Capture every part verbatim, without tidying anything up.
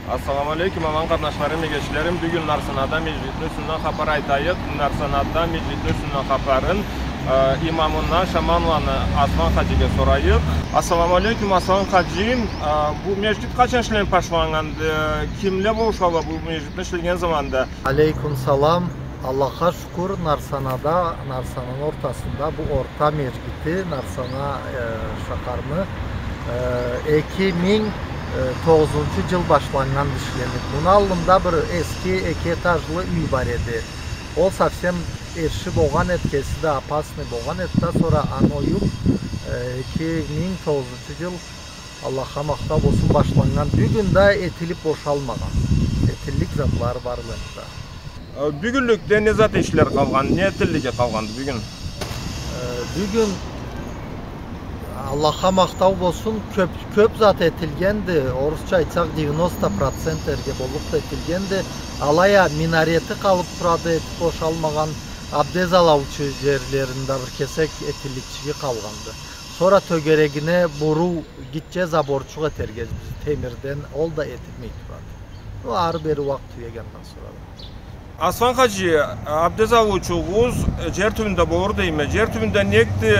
Ассаламу алейкум, аман къарнашларым, эгечлерим. Бюгюн Нарсанада межгитни юсюнден хапар айтайыкъ. Нарсанада межгитни юсюнден хапарын, э, имамына, Шаманланы Аслан хаджиге сорайыкъ. Ассаламу алейкум, Аслан хаджи. Э, бу межгит къачан ишленип башланнганды? Кимле болушханла бу межгитни ишлеген заманда? Алейкум салам. Аллахха шукур, Нарсанада, Нарсананы ортасында бу орта межгити, Нарсана, э, шахарны, э, эки минг, э, тогъузунчу джыл башланнганды ишленип. Муну аллында бир эски эки этажлы юй бар эди. Ол совсем эрши болгъан эди, кеси да опасный болгъан эди да, сора аны оюп, э, эки минг тогъузунчу джыл Аллахха махтау болсун, башланнган. Бюгюн да этилип бошалмагъан. Этиллик затлары бар энтда. Э, бюгюнлюкде не зат ишлер къалгъан, не этиллиги къалгъанды бюгюн? Э, бюгюн, Аллахха махтау болсун, кёп, кёп зат этилгенди. Орусча айтсакъ, девяносто процент дерге боллукъду этилгенди. Алай а минарети къалып турады, этип бошалмагъан. Абдез алыучу джерлеринде бир кесек этилликчиги къалгъанды. Сора тёгерегине буруу, гитче заборчукъ этерге темирден, ол да этилмей турады. Бу ары-бери уакъ тюеги, андан сора да. Аслан хаджи, абдез алыучугъуз джер тюбюнде болур дейме. Джер тюбюнде некди,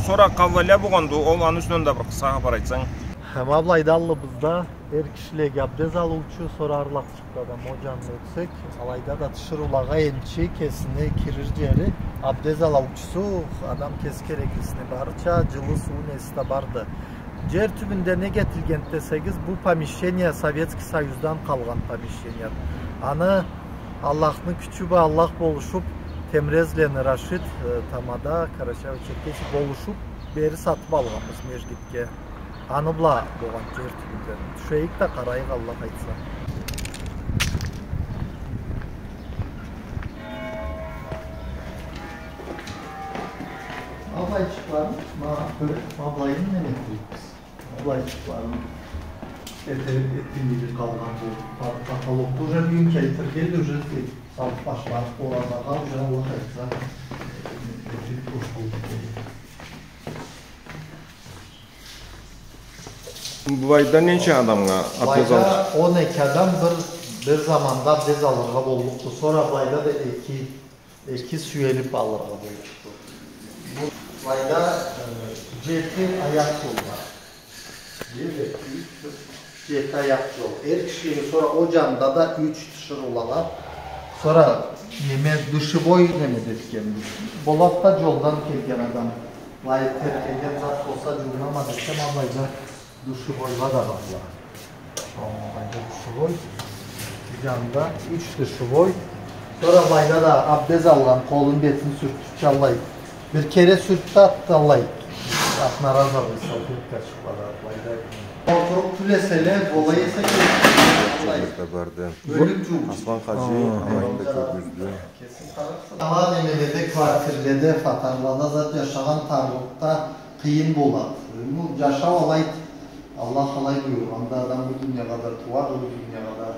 сора къаллайла болгъанды, ол аны юсюнден да бир къысха хапар айтсанг. Хы, ма былайда аллыбызда эр кишилеге абдез алыучу, сора арлакъ Адам о джанына ётсек, алайда да тиширыулагъа энчи кесини кирир джери, абдез алыучусу, адам кеси кереклисини барырча, джылы суу, неси да барды. Джер тюбюнде нек этилгенди десегиз, бу помещение Советский Союздан къалгъан помещение. Аны Аллахны кючю бла Аллах болушуп, Темрезлени Рашид, э, тамада, Карачаево-Черкесия болушуп, бери сатып алгъанбыз межгитге. Аны бла болгъан джер тюбюнден. Тюшейик да къарайыкъ, Аллах айтса. Ма былайчыкъларын, ма, кёре, ма былайын неме этдик биз. Ма былайчыкъларын эте-, этилмей къалгъан бу. Па-, потолокду уже бюгюн келтиргенди, уже салып башларыкъ, оразагъа уже, Аллах айтса, э, этилип бошаллыкъ. Былайда ненча адамгъа абдез алды? Былайда он эки адам бир, бир заманда абдез алыргъа боллукъду. Сора былайда да эки, эки сюелип алыргъа боллукъду. Бу былайда, э, джети аякъ джол бар. Бир, эки, юч, тёрт, джети аякъ джол. Эр кишилеге, сора о джанында да юч тиширыулагъа. Сора неме, душевой неме да этгенбиз. Болад да, джолдан келген адам. Былай терлеген зат болса, джууунама десем, алайда душевойла да барла. Алайда душевой. Бир джанында юч душевой. Сора былайда да абдез алгъан, къолун, бетин сюртюрча алай. Бир кере сюртдю, атды алай. Одноразовый салфеткачыкъла да былайда. Олтуруп тюлеселе, бола эсе, алай. Бёлюп джууучу. Аслан хаджи алайда кёргюздю. Ала немеледе, квартирледе, фатарлада зат джашагъан тарлыкъда къыйын болад. Ну, джашау алайды. Аллах алай буюргъанды, адам бу дуниягъа да тууады, ол дуниягъа да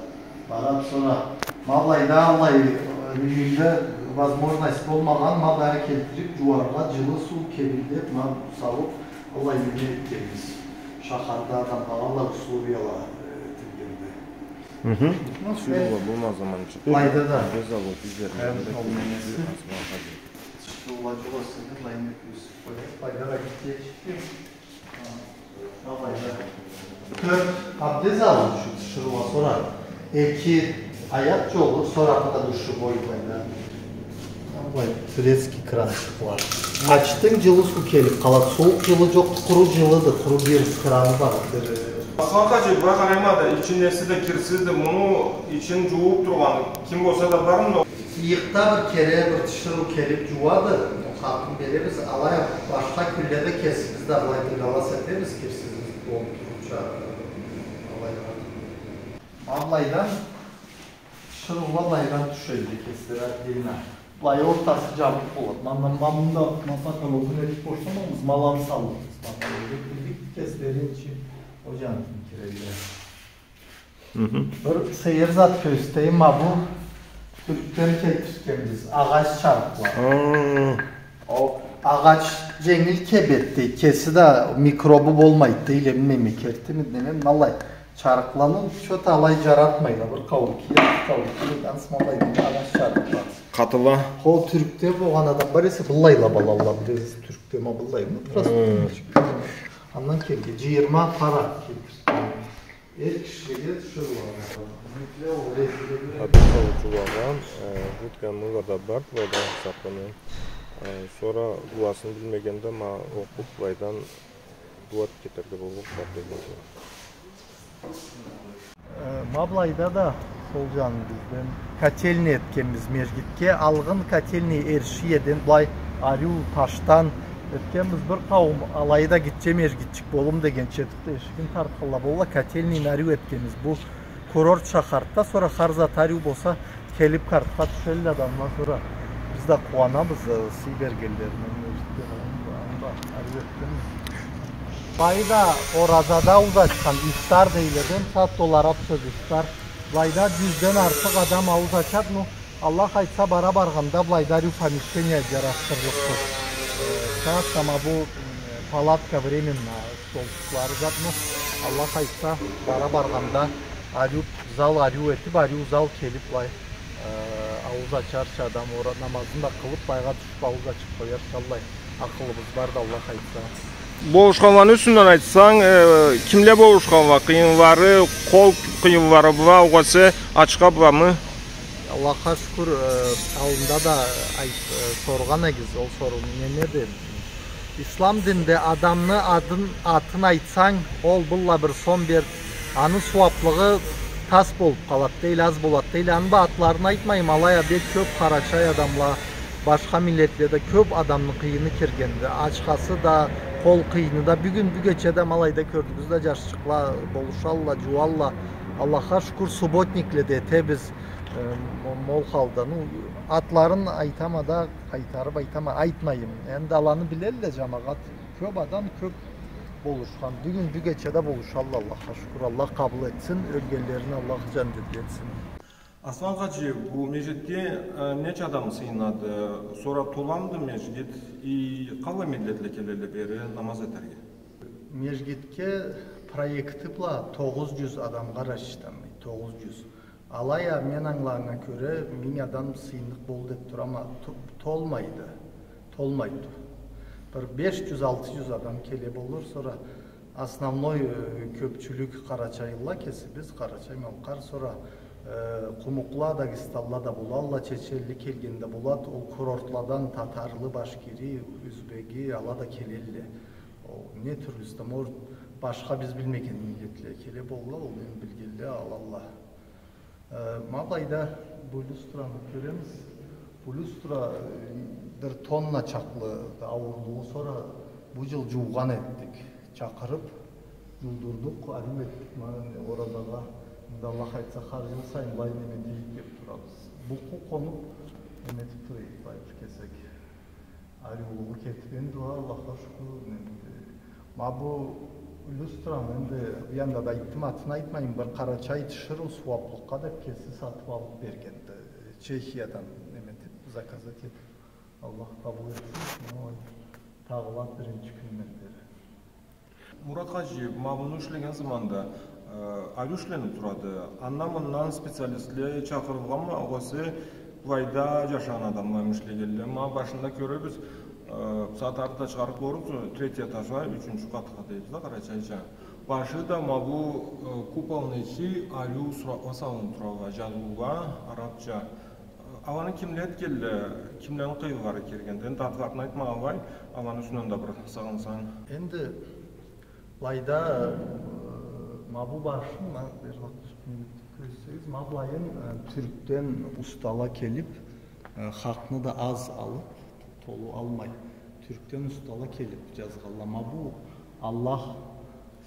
барады. Сора ма былайда алай, э, юйюнде возможность болмагъан, ма бери келтирип, джууаргъа, джылы суу кебинлеп, ма салып, алай неме этгенбиз. Шахарда адамлагъа алай условияла, э, этилгенди. Мгм. Ну, сюрюула болмаз заманча. Былайда да. Абдез алыучу джерлеринде кёбюсю Аслан хаджи. Тиширыула джуула эсе, былай не кёбюсю къояды. Былайда да гитче эшик. Ха, былайда. Тёрт абдез алыучу тиширыула, сора эки аякъ джолу, сора да душевой былайда. Былай турецкий кранчыкъла. Ачдынг, джылы суу келип къалады. Сууукъ джылы джокъду, къуру джылыды, къуру бир краны барды. Аслан хаджи, былай къарайма да, ичин неси да кирсизди, муну ичин джууп тургъан ким болса да бармы? Ыйыкъда бир кере бир тиширыу келип джууады, хакъын беребиз, алай а башха кюнледе кесибиз да былай дыгалас этебиз, кирсизибиз болуп турурча, алай. Ма былайдан тиширыула былайдан тюшелле кеслери отдельно. Былай ортасы джабыкъ болады. Ма, ма, ма мында, ма, потологун этип бошламагъанбыз, ма аланы саллыкъбыз. Ма потологун этдирдик, кеслери энчи о джанындан кирелле. Мгм. Бир сейир зат кёргюзтейим, ма бу Тюркден келтиртгенбиз, агъач чарыкъла. Хы. О, агъач дженгил кебеди, кеси да микробу болмайды, иле билмейме, кертими, неме, ма алай. Чарыкъланы чё-то алай жаратмайла, бир къауум киер, бир къауум киер, ансы ма алай дейди, ана чарыкъла. Къатыла. Хо, тюркде болгъан адам бар эсе, быллайла болалла, билесиз, тюркде ма быллай, ну, просто. Хы. Андан келген, жыйырма пара келтирген. Эр кишилеге тюшер уа. Хапиз салыучу уа, э, жюткан мыгъырда бар, былайдан сакъыны. Э, сора дуасын билмегенде ма окъуп, былайдан дуа этип кетерге болур, хапиз. Э, ма былайда да сол жанын бизден котельный этгенбиз межгитге. Алгъын котельный эр шиеден, былай ариу ташдан этгенбиз. Бир къауум алайда гитче межгитчик болум дегенча этип да эшигин тартханла болла, котельныйны ариу этгенбиз. Бу курорт шахарда, сора хар зат ариу болса, келип картха тюшелле адамла, сора биз да къууанабыз, э, сый бергенлерине, межгитге, анда ариу этгенбиз. Былайда оразада ауз ачхан, ифтар дейле, дем сагъат ол араб сёз ифтар. Былайда жюзден артыкъ адам ауз ачады, ну, Аллах айтса, бара баргъанда былайда ариу помещение жаратдырлыкъбыз. Э, сагъат ма бу, э, палатка временно, столчуклары зат, ну, Аллах айтса, бара баргъанда ариу зал, ариу этип, ариу зал келип, былай, э, ауз ачарча адам, ора-, намазын да къылып, былайгъа тюшюп, ауз ачып къоярча, аллай акъылыбыз барды, Аллах айтса. Болушханланы юсюнден айтсанг, э, кимле болушханла, къыйынлары, къол къыйынлары бла, огъесе ачха бламы? Аллахха шукур, э, аллында да айт-, э, соргъан эдигиз, ол сорууну неме эди? Ислам динде адамны адын, атын айтсанг, ол былла бир сом бер, аны сууаплыгъы тас болуп къалады дейле, аз болады дейле. Аны бла атларын айтмайым, алай а бек кёп къарачай адамла, башха миллетле да, кёп адамны къыйыны киргенди. Ачхасы да, къол къыйыны да, бюгюн, бюгече да ма алайда кёрдюгюз да, жашчыкъла болушалла, жууалла. Аллахха шукур, субботникле да этебиз, э, мо-, мол халда. Ну, атларын айтама да, къайтарып айтама, айтмайым. Энди аланы билелле жамагъат. Кёп адам, кёп болушхан. Бюгюн, бюгече да болушалла, Аллахха шукур. Аллах къабыл этсин, ёлгенлерин Аллах жаннетли этсин. Аслан хаджи, бу межгитге, э, ненча адам сыйынады? Сора толамыды межгит? И къаллай миллетле келелле бери намаз этерге? Межгитге проекти бла тогъуз жюз адамгъа рассчитанный, тогъуз жюз. Алай а, мен ангылагъаннга кёре, минг адам сыйынныкъ болур деп турама, ту-, толмайды. Толмайды. Бир беш жюз, алты жюз адам келе болур, сора основной, э, кёпчюлюк къарачайлыла кесибиз, къарачай-малкъар, сора, э, къумукъла, дагъыстанла да болалла, чеченли келген да болад, ол курортладан татарлы, башкири, узбеги, ала да келелле. Ол не тюрлюсю да, может, башха биз билмеген миллетле келе болалла, ол мен билгенле алалла. Э, ма былайда бу люстраны кёребиз. Бу люстра, э, бир тонна чакълы ауурлугъу, сора бу жыл жуугъан этдик. Чакъырып, жуудурдукъ, ариу этдик. Ма оразагъа, энди Аллах айтса, хар жыл сайын былай неме этейик деп турабыз. Бу къу къонуп, неме этип тура эдик, былай бир кесек. Ариулугъу кетген да уа, Аллахха шукур, энди. Ма бу люстраны, энди, бир анда да айтдым, атын айтмайым, бир къарачай тиширыу сууаплыкъгъа деп кеси сатып алып бергенди. Чехиядан неме этип, заказать этип. Аллах къабыл этсин. Ма тагъыла биринчи кюнден бери. Мурат хаджи, ма муну ишлеген заманда, э, ариу ишленип турады. Андан-мындан специалистле чакъырылгъанмы, огъесе былайда жашагъан адамламы ишлегенле? Ма башында кёребиз, э, сагъат артда чыгъарыкъ болурбуз, третий этажгъа, ючюнчю къатха дейбиз да, къарачайча. Башы да ма бу, э, куполну ичи ариу суратла салынып турады, жазыула, арабча. Аланы кимле этгенле, кимлени къыйынлары киргенди? Энди атларын айтмагъанлай, аланы юсюнден да бир сагъынсанг. Энди былайда, э, ма бу башын, ма берлакъ кёрсетсегиз, ма былайын, э, Тюркден устала келип, э, хакъны да аз алып, толу алмай, Тюркден устала келип жазгъанла. Ма бу Аллах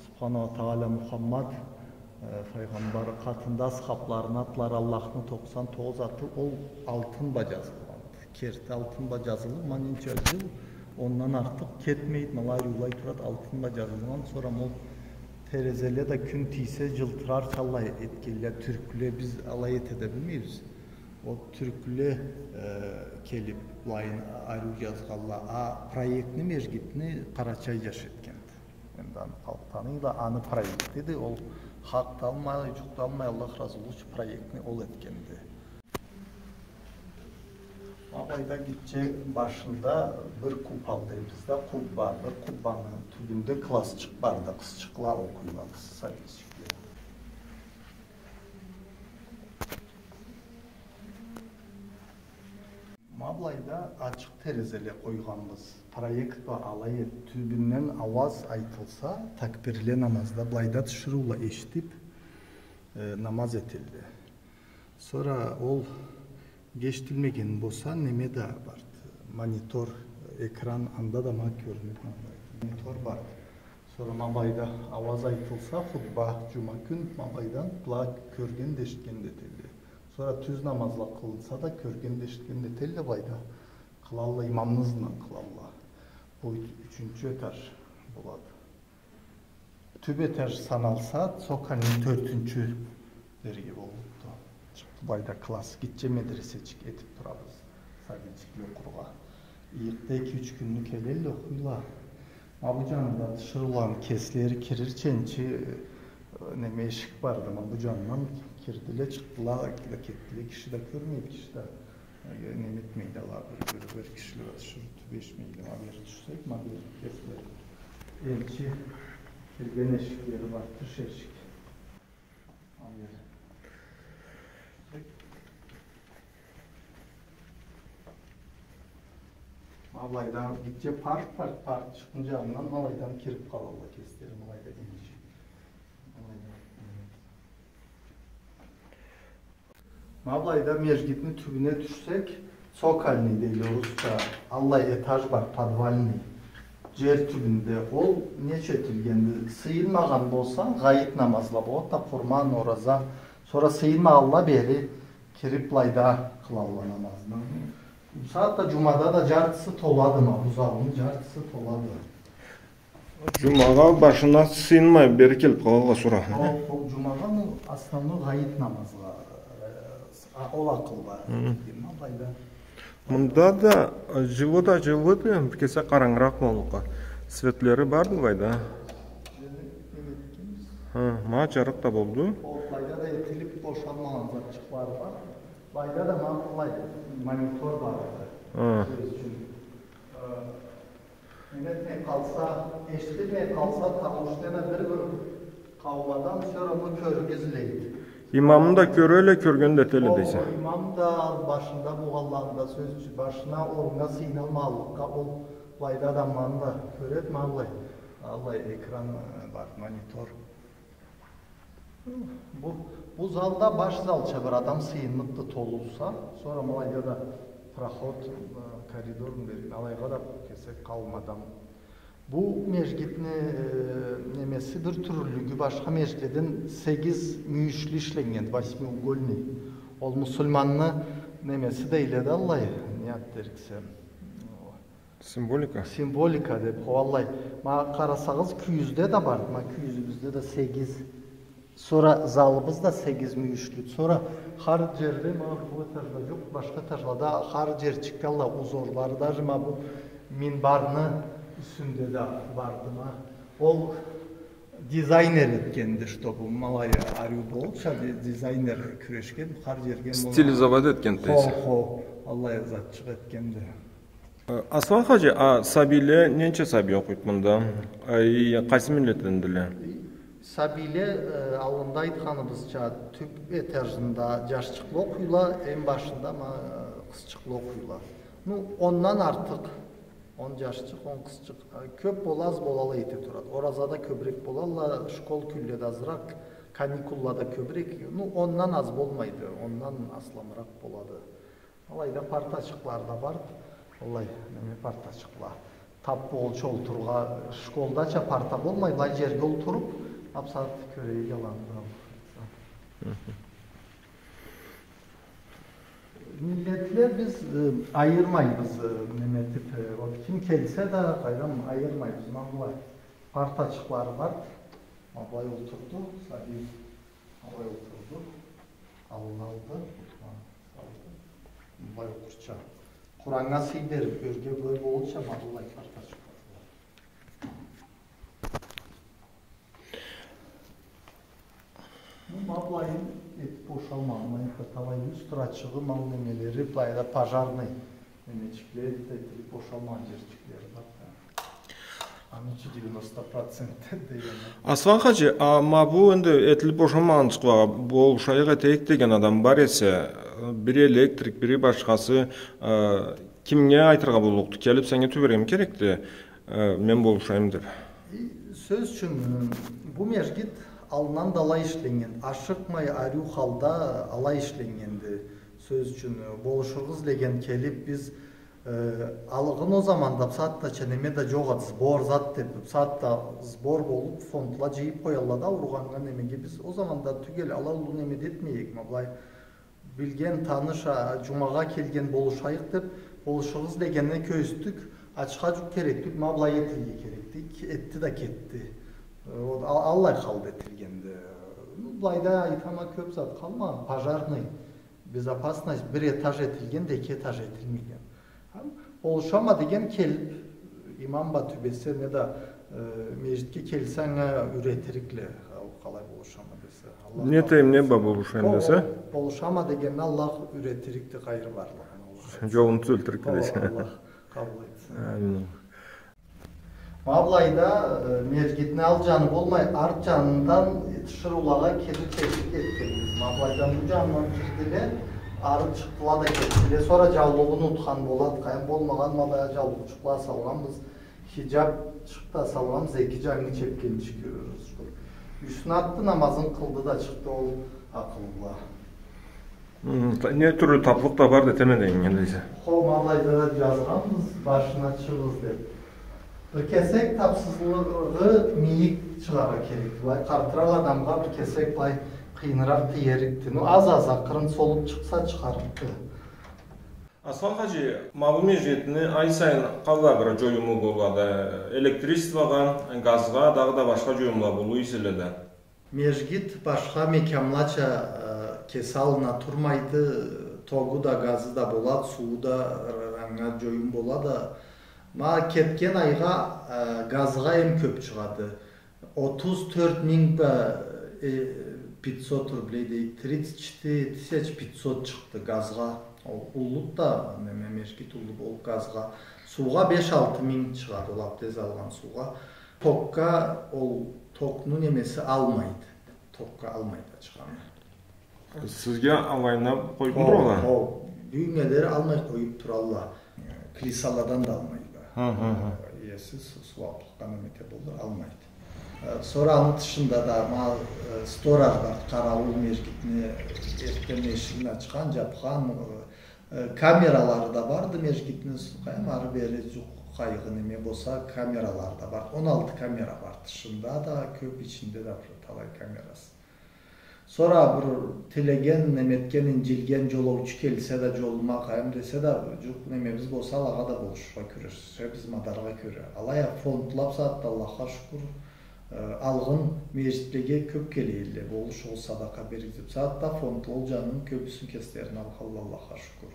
Субхана уа Тагъала Мухаммад, э, файгъамбар къатында асхабларыны атлары, Аллахны токъсан тогъуз аты, ол алтын бла жазылгъанды. Керти алтын бла жазылып, ма ненча жыл, ондан артыкъ кетмейди, ма алай ариулай турады, алтын бла жазылгъан. Сора ма ол терезеле да кюн тийсе, жылтырарча алай этгенле тюркле, биз алай эте да билмейбиз. Ол тюркле, э, келип, былайын ариу жазгъанла, а проектни, межгитни къарачай жаш этгенди. Энди аны халкъ таныйла, аны проектиди, ол Хакъ да алмай, джукъ да алмай, Аллах разы болсун, проектни ол этгенди. Ма былайда гитче башында бир купол дейбиз да, кубба, бир куббаны тюбюнде классчыкъ барды, къызчыкъла окъуйла, сабийчикле. Ма былайда ачыкъ терезеле къойгъанбыз. Проект бла алай эт, тюбюнден ауаз айтылса, такбирле намазда былайда тиширыула эшитип, э, намаз этелле. Сора ол эшитилмеген болса, неме да барды. Монитор, экран, анда да ма кёрюнюп, ма былай монитор барды. Сора ма былайда ауаз айтылса, хутба, джума кюн, ма былайдан была кёрген да, эшитген да этелле. Сора тюз намазла къылынса да, кёрген да, эшитген да этелле былайда. Къылалла, имамны ызындан къылалла. Бу ю-, ючюнчю этаж болады. Тюб этаж саналса, цокольный тёртюнчю дерге боллукъду. Былайда класс, гитче медресечик этип турабыз. Сабийчикле окъургъа. Ыйыкъда эки-юч кюнню келелле, окъуйла. Ма бу джанында тиширыуланы кеслери кирирча энчи, э, неме, эшик барды. Ма бу джанындан кирдиле, чыкъдыла, да кетдиле. Киши да кёрмейди, киши да, э, неме этмейди ала, бир, бир, бир кишиле тиширыу тюбешмейди. Ма бери тюшсек, ма бери кеслери. Энчи кирген эшиклери бар, тыш эшик. Ма былайда гитче парк бар, паркчыкъны джанындан ма былайдан кирип къалалла кеслери, ма былайда энчи. Ма былайда межгитни тюбюне тюшсек, цокольный дейди орусча, аллай этаж бар, подвальный. Джер тюбюнде. Ол нек этилгенди? Сыйынмагъан болса, гъайыт намазла болады да, къурман, ораза. Сора сыйынмагъанла бери кирип, былайда къылалла намазны. Бусагъатда джумада да джартысы толады, ма бу залны джартысы толады. Джумагъа башына сыйынмай, бери келип къалалла сора. Ол, ол джумагъа, ну, основной гъайыт намазгъа, э, а, ол акъылда. Хы. Ма былайда. Мында да, э, джылы да джылыды, бир кесек къарангыракъ боллукъду. Светлери барды былайда. Хы, ма джарыкъ да болду. Ол былайда да этилип бошалмагъан затчыкълары бар. Былайда да ма былай монитор барды. Хы. Сёз ючюн. Э, Неме этмей къалса, эшитилмей къалса, тамушнена бир-бир къауум адам сора муну кёргюзлейди. Имамны да кёрелле, кёрген да этелле дейсе. О, имам да башында болгъанланы да, сёз ючюн, башына, орнуна сыйынмагъанлыкъгъа ол былайда адамланы да кёреди, ма былай. Аллай экран, э, бар, монитор. Бу, бу залда баш залча бир адам сыйынныкъды толу болса, сора ма былайда да проход, э, коридорну берген, алайгъа да кесек къауум адам. Бу межгитни, э, немеси бир тюрлюлюгю башха межгитледен сегиз мюйюшлю ишленнген, восьмиугольный. Ол муслиманны немеси дейле да аллай, не ат дериксе. Символика? Символика деп, хо, аллай. Ма къарасагъыз, кюйюзде да бар. Ма кюйюзюбюзде да сегиз. Сора залыбыз да сегиз мюйюшлю. Сора хар джерде, ма бу этажда джокъ, башха этажлада хар джерчикде аллай узорлары, даже ма бу минбарны юсюнде да барды ма. Ол дизайнер этгенди, чтобы ма алай ариу болурча, ди-, дизайнер кюрешген, хар джерге ма... Стилизовать этген дейсе. Хо, хо, аллай затчыкъ этгенди. Э, Аслан хаджи, а сабийле, ненча сабий окъуйду мында? Э, и къайсы миллетдендиле? Сабийле, э, аллында айтханыбызча, тюб этажында джашчыкъла окъуйла, эм башында ма, э, къызчыкъла окъуйла. Ну, ондан артыкъ, он джашчыкъ, он къызчыкъ. Э, кёб бола, аз бола, алай эте турады. Оразада кёбюрек болалла, школ кюнледе азыракъ, каникуллада кёбюрек. Ну, ондан аз болмайды, ондан асламыракъ болады. Алайда партачыкълары да бар. Аллай, неме, партачыкъла. Тап болгъунча олтурургъа, школдача парта болмай, былай джерге олтуруп, бусагъат кёрейик аланы да. Миллетле биз, э, айырмайбыз, э, неме этип, э, вот ким келсе да, къайдам, айырмайбыз. Ма былай партачыкълары бар. Ма былай олтурду, сабий. Алай олтурду. Аллына алды. Хутбаны салды. Былай окъурча. Къураннга сый берип, ёрге былай болурча, ма былай партачыкъ. Этип бошалмагъан, ма энтда талай люстра, чыгъым, ал немелери, былайда пожарный немечикле, этилип бошалмагъан джерчиклери бар да. Аны ичи девяносто процент дегени. Аслан хаджи, а ма бу энди этилип бошалмагъанчыкълагъа болушайыкъ этейик деген адам бар эсе, бири электрик, бири башхасы, э, кимге айтыргъа боллукъду? Келип сеннге тюбергеми керекди, э, мен болушайым деп? И, сёз ючюн, э, бу межгит аллындан да алай ишленнгенди. Ашыкъмай, ариу халда алай ишленнгенди. Сёз ючюн, э, болушургъа излеген келип, биз, э, алгъын ол заманда бусагъатдача неме да джокъ эди, сбор зат деп, бусагъатда сбор болуп, фондла джыйып къоялла да, ауругъаннга, немеге. Биз ол заманда тюгел алай уллу неме да этмей эдик, ма былай билген, таныш, а, джумагъа келген, болушайыкъ деп, болушургъа излегеннге кёргюзтдюк, ачха джукъ керек тюлдю, ма былай этилирге керекди, этди да кетди. Э, ол, а-, аллай халда этилгенди. Ну, былайда айтама, кёп зат къалмагъан, пожарный, безопасность бир этаж этилген да, эки этаж этилмеген. Хам болушама деген келип, имам ба тюбесе, неда, э, межгитге келсе, анга юретирикле, ол къалай болушама десе. Аллах... Не къабыл этсин. Тейим, не ба болушайым десе? Ол, ол болушама дегенни Аллах юретирикди, хайыр барлыгъын. Джолун тюзелтирикди десе. Аллах къабыл этсин. Амин. Ма былайда, э, межгитни ал джаны болмай, арт джанындан тиширыулагъа кирир тешик этгенбиз. Ма былайдан бу джанындан кирдиле, ары чыкъдыла да кетдиле. Сора джаулугъун унутхан болад, къайын болмагъан, ма былайгъа джаулукъчукъла салгъанбыз, хиджабчыкъ да салгъанбыз, эки джангы чепкенчик. Юсюне атды, намазын къылды да чыкъды ол акъыллы. Хы, та-, не тюрлю таплыкъ да барды, этеме деген эсе. Хо, ма былайда да джазгъанбыз, башына чыгъыз деп. Бир кесек тапсызлыгъы мийик чыгъаргъа керекди. Былай къартыракъ адамгъа бир кесек былай къыйыныракъ тиерикди. Ну, аз-аз, акъырын солуп чыкъса, чыгъарыкъды. Аслан хаджи, ма бу межгитни ай сайын къаллай бир джоюму болады? Электричествогъа, газгъа, дагъыда башха джоюмла болур эселе да. Межгит башха мекямлача, э, кеси аллына турмайды, тогу да, газы да болад, сууу да, э, анга джоюм болад да. Ма кетген айгъа, э, газгъа эм кёп чыгъады. Отуз тёрт минг ба, э, пятьсот рублей дейик, тридцать четыре тысячи пятьсот чыкъды газгъа. Ол уллуду да, неме, межгит уллу болуп газгъа. Суугъа беш-алты минг чыгъады, ол абдез алгъан суугъа. Токга ол токну немеси алмайды. Токга алмайды ачханы. Сизге алайына къоюп туралла? Хо, хо. Бюгюннге дери алмай къоюп туралла. Клисаладан да алмайды. Хы, хы, хы. Иеси су-, сууаблыкъгъа неме эте болур, алмайды. Э, сора аны тышында да ма, э, сторож бар, къараууул, межгитни эртден эшигин ачхан, джапхан, э, Э, камералары да барды, межгитни, къайдам, ары-бери джукъ къайгъы неме болса, камералары да барды. Он алты камера барды. Тышында да кёп, ичинде да бир талай камерасы. Сора бир тилеген, неме этген, инджилген джолоучу келсе да, джолума къайдам десе да, джукъ немебиз болса, алагъа да болушургъа кюрешебиз, мадаргъа кёре. Алай а фондла бусагъатда, Аллахха шукур, Э, алгъын межгитлеге кёп келе эдиле, болушугъуз, садакъа беригиз деп. Бусагъатда фондла ол джанын кёбюсюн кеслерин алгъанла, Аллахха шукур.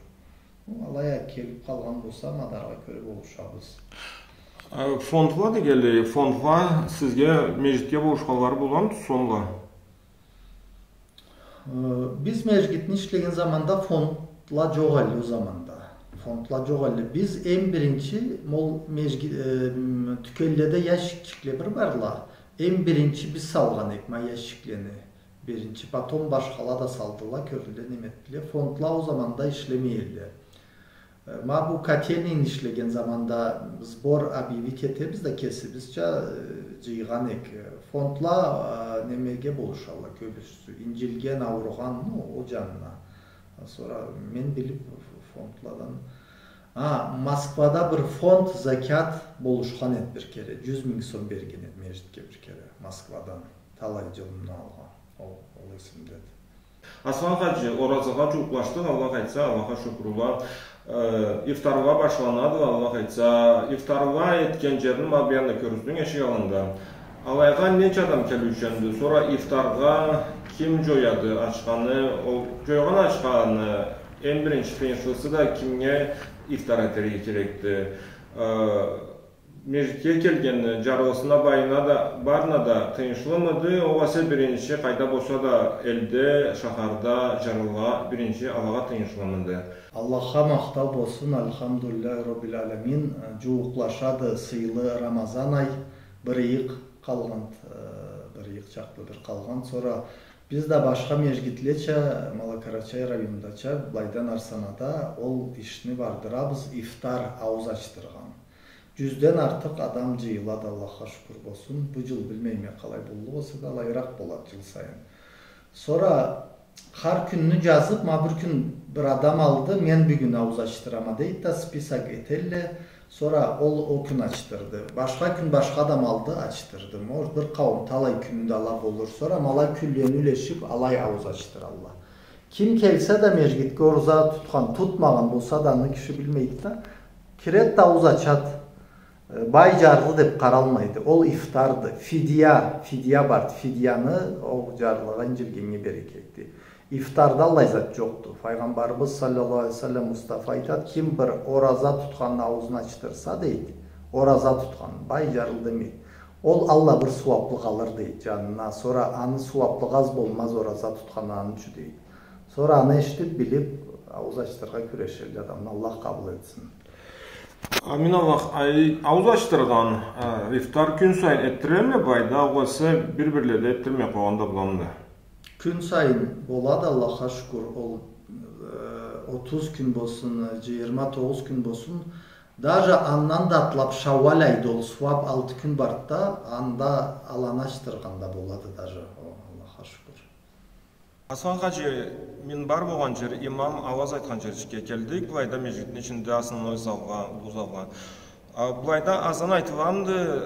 Ну, алай а келип къалгъан болса, мадаргъа кёре болушабыз. Э, фондла дегенлей, фондла сизге, межгитге болушханлары боламыды сора? Э, биз межгитни ишлеген заманда фондла джокъ эди ол заманда. Фондла джокъ эди. Биз эм биринчи, ма ол межги-, э, м, тюкенледе ящикчикле бир барла. Эм биринчи биз салгъан эдик ма ящиклени. Биринчи, потом башхала да салдыла, кёрдюле, неме этдиле. Фондла ол заманда ишлемей эдиле. Э, ма бу котельныйни ишлеген заманда сбор объявить этебиз да, кесибизча, э, джыйгъан эдик. Фондла, э, немеге болушалла кёбюсю. Инджилген, ауругъан, ну, ол джанына. Сора мен билип ф-, фондладан. А, Москвада бир фонд закят болушхан эди бир кере. Джюз минг сом берген эди межгитге бир кере Москвадан. Талай джыл мындан алгъа. Ол, ол эсимдеди. Аслан хаджи, оразагъа джууукълашдыкъ, Аллах айтса, Аллахха шукурла. Э, ифтарла башланады, Аллах айтса. Ифтарла этген джерни ма бу джанда кёргюздюнг, эшик аллында. Алайгъа ненча адам келиученди? Сора ифтаргъа ким джояды ачханы? Ол джойгъан ачханы эм биринчи феншлысы да кимге ифтар этерге керекди? Э, Межгитге келгенни джарлысына, байына да, барына да тыйыншлымыды, огъесе биринчи къайда болса да элде, шахарда джарлыгъа, биринчи алагъа тыйыншлымыды? Аллахха махтау болсун, альхамдулиллахи роббиль алямин, джууукълашады сыйлы Рамазан ай, бир ыйыкъ къалгъан, э, бир ыйыкъ чакълы бир къалгъан. Сора биз да башха межгитлеча, Малокарачай райондача, былайдан Арсанада ол ишни бардырабыз, ифтар, аууз ачдыргъан. Джюзден артыкъ адам джыйылады, Аллахха шукур болсун. Бу джыл билмейме къалай боллукъ эсе да, алайыракъ болады джыл сайын. Сора хар кюнню джазыб, ма бир кюн бир адам алды, мен бюгюн аууз ачдырама дейди да, список этелле. Сора ол, ол кюн ачдырды. Башха кюн башха адам алды, ачдырды. Может, бир къауум талай кюню да ала болур. Сора ма алай кюнлени юлешиб, алай аууз ачдыралла. Ким келсе да межгитге, ораза тутхан, тутмагъан болса да, аны киши билмейди да, киред да аууз ачад. Э, бай, джарлы деб къаралмайды. Ол ифтарды. Фидия, фидия барды. Фидияны ол джарлыгъа, инжилгеннге бере керекди. Ифтарда аллай зат джокъду. Файгъамбарыбыз саллаллаху алейхи ва саллам, Мустафа айтад, ким бир ораза тутханны ауузун ачдырса, дейди, ораза тутхан, бай, джарлы демейди, ол аллай бир сууаблыкъ алыр, дейди, джанына. Сора аны сууаблыгъы аз болмаз ораза тутханны аны ючюн, дейди. Сора аны эшитиб, билиб, аууз ачдырыргъа кюрешелле адамла. Аллах къабыл этсин. Амин Аллах. Ай, аууз ачдыргъан, э, ифтар кюн сайын этдирелле былайда, огъесе бир-бирледе этдирмей къойгъан да боламыды? Кюн сайын болады, Аллахха шукур, ол, э, отуз кюн болсун, э, джыйырма тогъуз кюн болсун, даже андан да атлаб Шауал айда ол сууаб алты кюн барды да, анда аланы ачдыргъан да болады даже. О, Аллахха шукур. Аслан хаджи, минбар болгъан джер, имам ауаз айтхан джерчикге келдик. Былайда межгитни ичинде основной залгъа, уллу залгъа. А, былайда азан айтыламыды,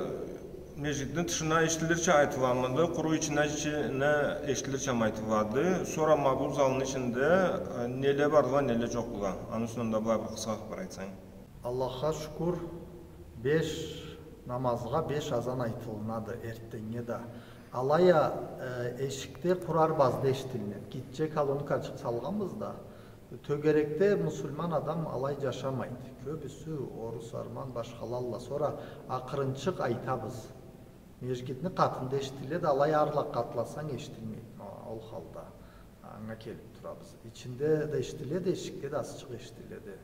межгитни тышына эшитилирча айтыламыды, къуру ичине, ичине эшитилирча айтылады? Сора ма бу залны ичинде, э, неле бардыла, неле джокъдула? Аны юсюнден да былай бир къысха хапар айтсанг. Аллахха шукур, беш намазгъа беш азан айтылынады, эртденнге да. Алай а, э, эшикде къуру арбазда эшитилинеди. Гитче колонкачыкъ салгъанбыз да. Тёгерекде муслиман адам алай джашамайды. Кёбюсю орус, арман, башхалалла. Сора акъырынчыкъ айтабыз. Межгитни къатында эшитиледи, алай арлакъгъа атласанг эшитилмейди. О-, ол халда. Анга келиб турабыз. Ичинде да эшитиледи, эшикде да азчыкъ эшитиледи.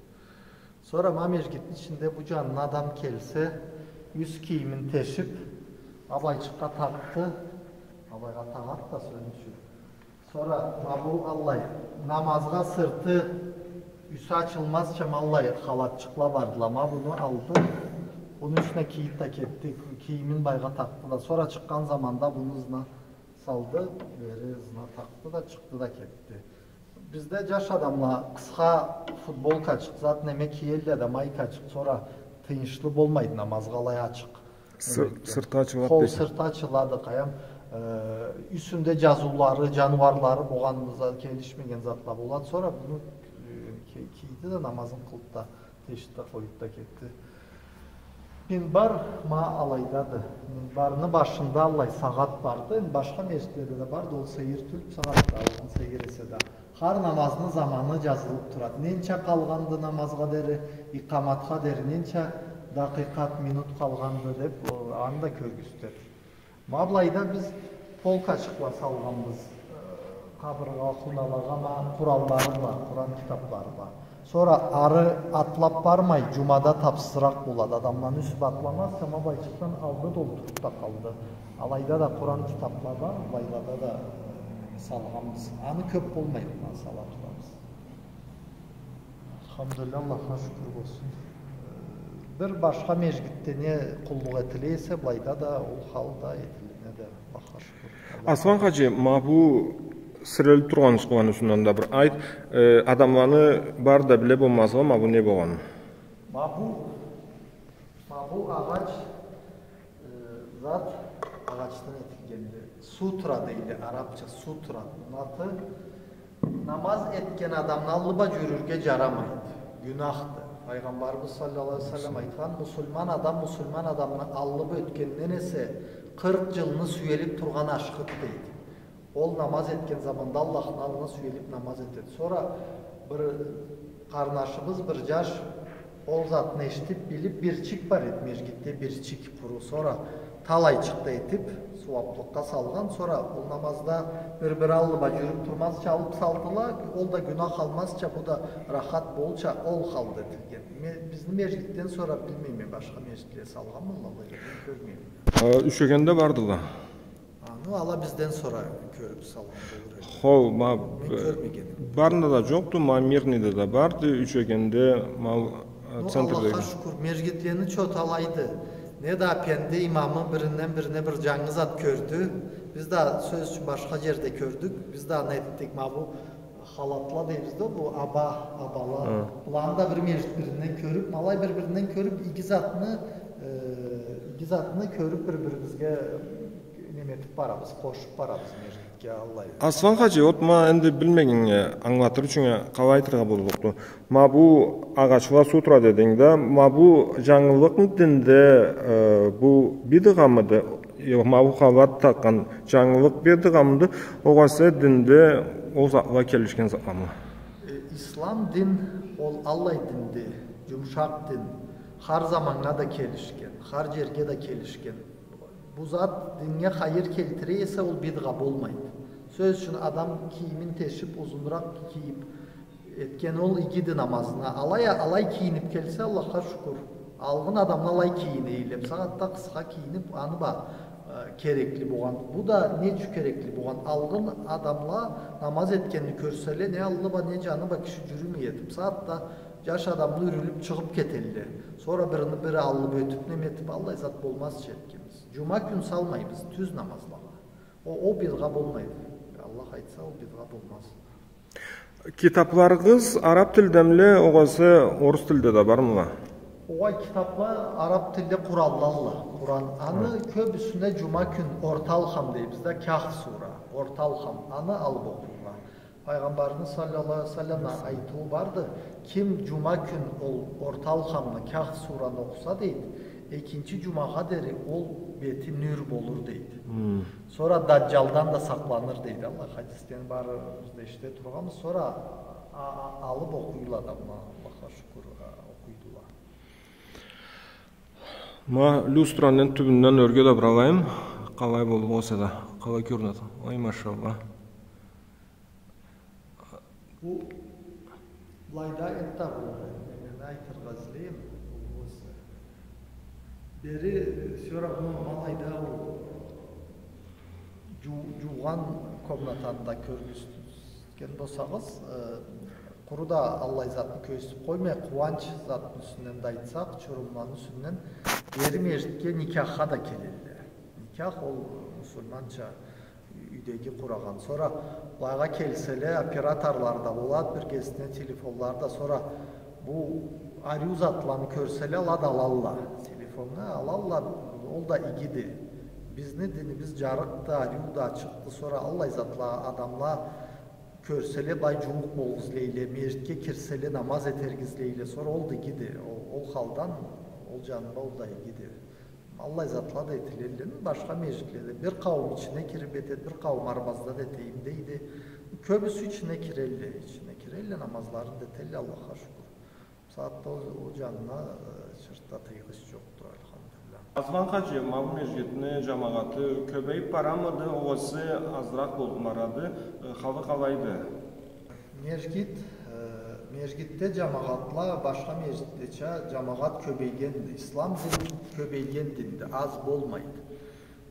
Сора ма межгитни ичинде бу джанына адам келсе, юс кийимин тешиб, ма былайчыкъгъа такъды, ма былайгъа тагъады да сёз ючюн. Сора ма бу аллай, намазгъа сырты, юсю ачылмазча ма аллай халатчыкъла бардыла, ма буну алды, буну юсюне кийиб да кетди, кийимин былайгъа такъды да, сора чыкъгъан заманда буну ызына салды, бери ызына такъды да, чыкъды да кетди. Бизде джаш адамла къысха футболкачыкъ, зат неме киелле да, майкачыкъ, сора тыйыншлы болмайды намазгъа алай ачыкъ. Сыр-, сырты ачылады. Къол сырты ачылады, къайдам, э, юсюнде джазыулары, джаныуарлары болгъан, за-, келишмеген затла болады. Сора буну, э, ки-, кийди да, намазын къылды да, тешди да, къоюб да кетди. Минбар ма алайдады. Минбарны башында аллай сагъат барды. Энди башха межгитледе да барды. Ол сейир тюлдю, сагъат да алгъын сейир эсе да. Хар намазны заманы джазылыб турады. Ненча къалгъанды намазгъа дери, икъаматха дери, ненча дакъикъат, минут къалгъанды деб, ол, аны да кёргюзтеди. Ма былайда биз полкачыкъла салгъанбыз, э, къабыргъа, хуналагъа, ма къураллары бла, Къуран китаблары бла. Сора ары атлаб бармай, джумада тапсызыракъ болады. Адамланы юсю батламаз, ма былайчыкъдан алды да олтуруб да къалды. Алайда да Къуран китабла бла, былайлада да, э, салгъанбыз. Аны кёб болмай, ма сала турабыз. Альхамдулиллах, Аллахха шукур болсун. Э, бир башха межгитде не къуллукъ этиле эсе, былайда да ол хал да этилинеди, Аллахха шукур. Аслан хаджи, ма бу сирелиб тургъан ышхыланы юсюнден да бир айт, э, адамланы бары да биле болмазла, ма бу не болгъан? Ма бу, ма бу агъач, э, зат агъачдан этилгенди. Сутра дейди арабча, сутра. Муну аты, намаз этген адамны аллы бла джюрюрге джарамайды. Гюнахды. Файгъамбарыбыз саллаллаху алейхи ва саллам айтхан, муслиман адам муслиман адамны аллы бла ётгенден эсе, къыркъ джылны сюелиб тургъан ашхыды, дейди. Ол намаз этген заманда Аллахны аллына сюелиб намаз этеди. Сора бир къарнашыбыз, бир джаш, Ол затны эшитип, билип, бирчик бар эди межгитде, бирчик къуру. Сора талайчыкъ да этип, сууаблыкъгъа салгъан. Сора ол намазда бир-бир аллы бла джюрюп турмазча алып салдыла, ол да гюнах алмазча, бу да рахат болурча, ол халда этилген. Ме-, бизни межгитден сора билмейме, башха межгитле салгъанмыла алай, мен кёрмейме. А, Ючегенде бардыла. А, ну, ала бизден сора кёрюп салгъан болур эди. Хо, ма, мен кёрмегенме. Барында да джокъду, ма Мирныйде да барды, Ючегенде, ма, э, ну, центрде. Аллахха шукур, межгитлени чоталайды. Не да апенди, имамы биринден бирине бир джангы зат кёрдю. Биз да, сёз ючюн, башха джерде кёрдюк. Биз да не этдик, ма бу халатла дейбиз да, бу аба, абала. Хы. Буланы да бир межгит биринден кёрюп, ма алай бир-биринден кёрюп, иги затны, э, иги затны кёрюп бир-бирибизге неме этип барабыз, къошуп барабыз межгитге, аллай. Аслан хаджи, вот ма энди билмегеннге ангылатыр ючюн къалай айтыргъа боллукъду. Ма бу агъачла сутра дединг да, ма бу джангылыкъмы динде, э, бу бидгъамыды? Э, ма бу халат такъгъан джангылыкъ, бидгъамыды, огъесе динде ол затла келишген затламы? Э, ислам дин ол аллай динди, джумушакъ дин, хар заманнга да келишген, хар джерге да келишген. Бу зат диннге хайыр келтире эсе, ол бидгъа болмайды. Сёз ючюн, адам кийимин тешип, узунуракъ кийип, этген ол игиди намазына. Алай а, алай кийинип келсе, Аллахха шукур. Алгъын адамла алай кийине эдиле. Бусагъатда къысха кийинип, аны бла, э, керекли болгъан. Бу да не ючюн керекли болгъан? Алгъын адамла намаз этгенни кёрселе, не аллы бла, не джаны бла киши джюрюмей эди. Бусагъатда джаш адамла юрюлюп чыгъып кетелле. Сора бирини бири аллы бла ётюп, неме этип, аллай зат болмазча этгенбиз. Джума кюн салмайбыз тюз намазлагъа. Ол, ол бидгъа болмайды. Аллах айтса, ол бидгъа болмаз. Китапларыгъыз араб тилдемиле, огъесе орус тилде да бармыла? Огъай, китапла араб тилде Къураллалла. Къуран. Аны кёбюсюне джума кюн орта алхам дейбиз да, Кахф сура, орта алхам. Аны алып окъуйла. Пайгъамбарны саллаллаху алейхи ва салламны айтыуу барды: ким джума кюн ол орта алхамны, Кахф сураны окъуса, дейди, экинчи джумагъа дери ол бети нюр болур, дейди. Хы. Сора Даджалдан да сакъланыр, дейди. Аллай хадисден барыбыз да эшите тургъанбыз. Сора а-, а-, алып окъуйла адамла, Аллахха шукур, а, окъуйдула. Ма люстраны тюбюнден ёрге да бир алайым. Къалай болуп болса да, къалай кёрюнеди. Ой, машаллах. Бу былайда энтда бу, мен айтыргъа излейме, бу болса. Бери, сора бу ма алайда бу джу-, джуугъан комнатаны да кёргюзтген болсагъыз, э, къуру да аллай затны кёргюзтюп къоймай, къууанч затны юсюнден да айтсакъ, чурумланы юсюнден, бери межгитге никяхха да келелле. Никях ол муслиманча юйдеги къурагъан. Сора былайгъа келселе, операторла да болады, биргесине телефонла да. Сора бу ариу затланы кёрселе, ала да алалла. Телефонну алалла, ол да игиди. Бизни динибиз джарыкъды, ариуду, ачыкъды. Сора аллай затла адамла кёрселе, былай джууукъ болгъа излейле, межгитге кирселе, намаз этерге излейле. Сора ол да игиди. Ол, ол халдан, ол джанында ол да игиди. Аллай затла да этилелле, башха межгитледе. Бир къауум ичине кирип этеди, бир къауум арбазда да этейим дейди. Кёбюсю ичине кирелле, ичине кирелле, намазларын да этелле, Аллахха шукур. Бусагъатда ол, ол джанына, э, чыртда тыйгъыч джокъду, альхамдулиллах. Аслан хаджи, ма бу межгитни джамагъаты кёбейип барамыды, огъесе азыракъ болуп барады, э, халы къалайды? Межгит, э, межгитде джамагъатла башха межгитлеча джамагъат кёбейгенди. Ислам дин кёбейген динди, аз болмайды.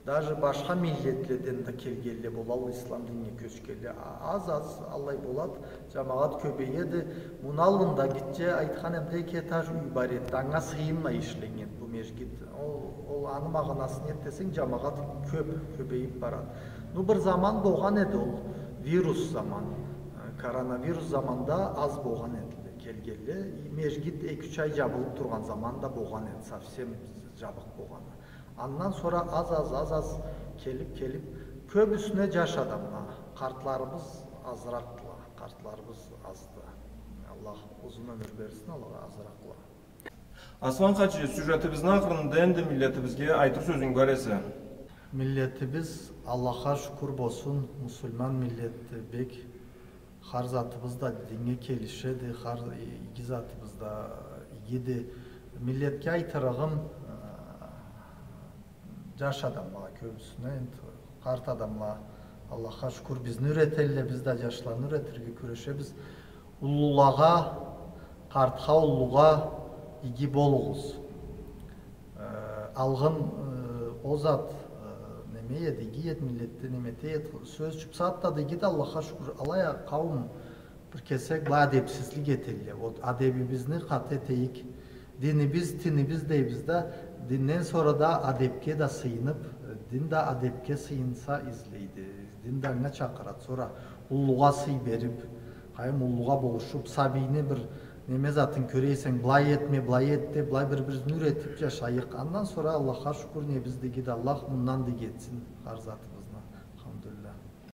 Даже башха миллетледен да келгенле болалла, ислам динге кёчгенле. А-, аз-аз аллай болады, джамагъат кёбейеди. Муну аллында гитче айтхан эдим да, эки этаж юй бар эди. Анга сыйынмай ишленнген бу межгит. Ол, ол аны магъанасы неди десенг, джамагъат кёп, кёбейип барады. Ну, бир заман болгъан эди ол, вирус заман, э, коронавирус заманда аз болгъан эдиле келгенле. И межгит эки-юч ай джабылып тургъан заман да болгъан эди, совсем джабыкъ болгъаны. Андан сора аз-аз, аз-аз келип, келип, кёбюсюне джаш адамла, къартларыбыз азыракъдыла, къартларыбыз азды. Аллах узун ёмюр берсин алагъа, азыракъла. Аслан хаджи, сюжетибизни ахырында энди миллетибизге айтыр сёзюнг бар эсе? Миллетибиз, Аллахха шукур болсун, муслиман миллетди, бек хар затыбыз да динге келишеди, хар иги затыбыз да Иги да миллетге айтырыгъым, э, джаш адамлагъа кёбюсюне, энди къарт адамла, Аллахха шукур, бизни юретелле, биз да джашланы юретирге кюрешебиз. Уллулагъа, къартха, уллугъа иги болугъуз. Э, алгъын, э, ол зат, э, неме эди, иги эди, миллетде неме эте эди, сёз ючюн, бусагъатда да иги да, Аллахха шукур, алай а къауум бир кесек бла адебсизлик этелле. Вот адебибизни къаты этейик. Динибиз, тинибиз дейбиз да, динден сора да адебге да сыйыныб, дин да адебге сыйынса излейди. Дин да анга чакъырады. Сора уллугъа сый бериб, къайым уллугъа болушуб, сабийни бир неме затын кёре эсенг, былай этме, былай эт деб, былай бир-бирибизни юретиб джашайыкъ. Андан сора, Аллахха шукур, не биз да иги да, Аллах мындан да иги этсин хар затыбызны.